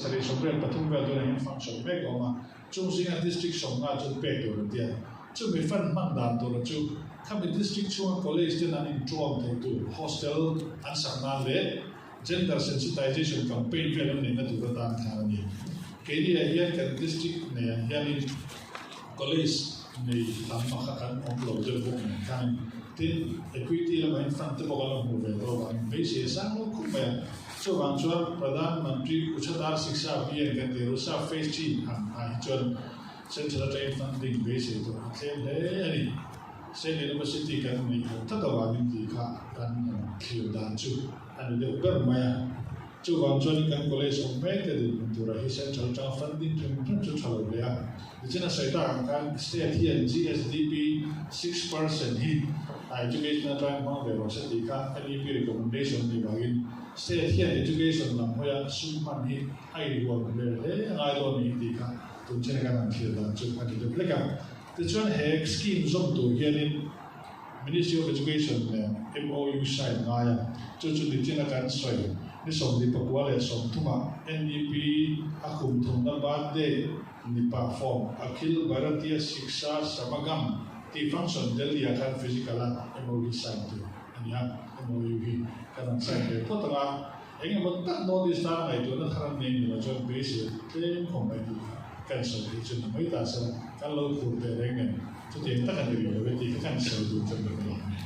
Sarih 83 vel tunah hian function mek a awm a, chung zinga district 50 chuan pek tur an ti a. Chumi fund hman dan tura chu khami district chhunga college ten an inṭuam thei tur hostel an sak nan leh gender sensitization campaign vel an neihna tur atan khan a ni. Keini ah hian kan district nei ang hianin college nei tam a kha kan awm lo deuh bawk nen khanin tin equity lamah hian fund te pawh kan lo hmuh ve tawh avangin beisei a sang lo khawp mai a. Chuvang chuan Pradhan Mantri Uchchatar Shiksha Abhiyan kan tih RUSA Phase ii ang ah hi chuan Central atangin funding beisei tur a tlem hle a ni. State University kan neih loh tlat avangin tih kha kan thlir dan chu a ni deuh ber mai a. Chuvang chuan kan college awm mek te dinhmun turah hi Central atanga funding hrim hrim chu tha lo hle a. Nichin a sawi tak ang khan State hian GSDP 6% hi Education atangin hmang ve rawh se tih kha NEP recommendation a nih vangin State hian education lam hawia sum hman hi a inhuam hmel hle a ngai dawn niin tih kha tun chen kan han thlir dan chu a ni deuh hlek a. Tichuan he scheme zawm tur hianin Ministry of Education nen MOU sign ngai a, chu chu nichina kan sawi ni 24 leh 30 ah NEP a kum thumna birthday ni pah form Akhil Bharatiya Shiksha Samagam tih function Delhi ah khan physical a MOU sign tur a ni a, MOU hi kan han sign ve phawt ang a, eng emaw tak North East tan ngaihtuahna thar an nei ni lo chuan beisei tlem khawm mai tih kha kan sawi theih chu ni mai ta se la, kan lo phur teh reng nen chutiang tak a ni rih lo e tih kha kan sawi duh chuan ka lo ni.